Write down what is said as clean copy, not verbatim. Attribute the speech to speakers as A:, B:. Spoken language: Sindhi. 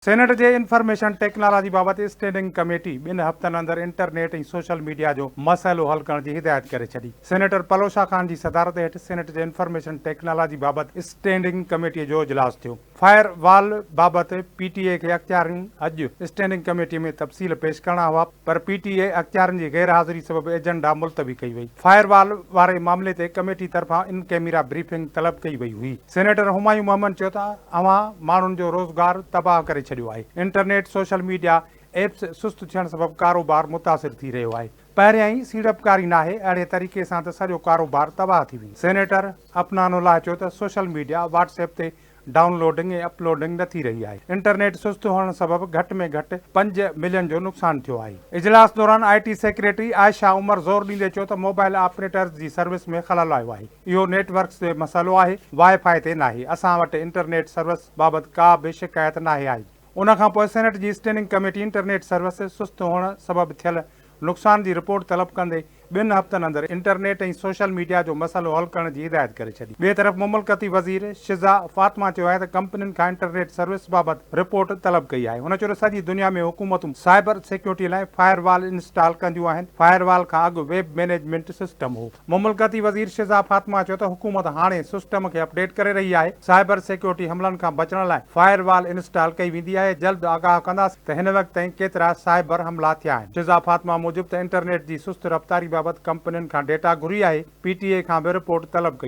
A: سينيٽ جي انفارميشن ٽيڪنالاجي بابت اسٽينڊنگ ڪميٽي ٻن هفتن اندر انٽرنيٽ ۽ سوشل ميڊيا جو مسئلو حل ڪرڻ جي هدايت ڪري ڇڏي. سينيٽر پلوشا خان جي صدارت هيٺ سينيٽ جي انفارميشن ٽيڪنالاجي بابت اسٽينڊنگ ڪميٽي جو اجلاس ٿيو. فائر وال بابت پي ٽي اي کي اختياريون اڄ اسٽينڊنگ ڪميٽي ۾ تفصيل پيش ڪرڻا هئا پر پي ٽي اي اختيارين جي غير حاضري سبب ايجنڊا ملتوي ڪئي وئي. فائر وال واري معاملي تي ڪميٽي طرفان ان ڪئميرا بريفنگ طلب ڪئي وئي هئي. سينيٽر همايون محمد چيو ته اوهان ماڻهن جو روزگار تباهه ڪري ڇڏيو آهي، انٽرنيٽ، سوشل ميڊيا ايپس سست ٿيڻ سبب ڪاروبار متاثر ٿي رهيو آهي، پهريائين ئي سيڙپڪاري ناهي، اهڙي طريقي سان ته سڄو ڪاروبار تباهه ٿي ويندو. سينيٽر افنان الله چيو ته سوشل ميڊيا واٽس ايپ تي ڊائون لوڊنگ ۽ اپ لوڊنگ نه ٿي رهي آهي، انٽرنيٽ سست هئڻ سبب گهٽ ۾ گهٽ پنج ملين جو نقصان ٿيو آهي. اجلاس دوران I T secretary Ayesha Umar زور ڏيندي چيو ته موبائل آپريٽرز جي سروس ۾ خلل آيو آهي. اهو نيٽ ورڪس تي مسئلو آهي، واء فاء تي ناهي، اسان وٽ انٽرنيٽ سروس بابت ڪا به شڪايت ناهي آئي. ان کان پوء سينيٽ جي اسٽينڊنگ ڪميٽي انٽرنيٽ سروس سست هئڻ سبب ٿيل نقصان جي رپورٽ طلب ڪندي ٻن هفتن اندر انٽرنيٽ ۽ سوشل ميڊيا جو مسئلو حل ڪرڻ جي هدايت ڪري ڇڏي. ٻئي طرف مملڪتي وزير شزا فاطمه چيو آهي ته ڪمپنين کان انٽرنيٽ سروس بابت رپورٽ طلب ڪئي آهي. هن چيو ته سڄي دنيا ۾ حڪومتون سائبر سيڪيورٽي لاء فائر وال انسٽال ڪنديون آهن، فائر وال کان اڳ ويب مئنيجمينٽ سسٽم هو. مملڪتي وزير شزا فاطمه چيو ته حڪومت هاڻي سسٽم کي اپڊيٽ ڪري رهي آهي، سائبر سيڪيورٽي حملن کان بچڻ لاء فائر وال انسٽال ڪئي ويندي آهي، جلد آگاهه ڪنداسين ته هن وقت تائين ڪيترا سائبر حملا ٿيا آهن. شزا فاطمه موجب ته انٽرنيٽ جي سست رفتاري بابت ڪمپنين کان ڊيٽا گهري آهي، پي ٽي اي کان به رپورٽ طلب ڪئي.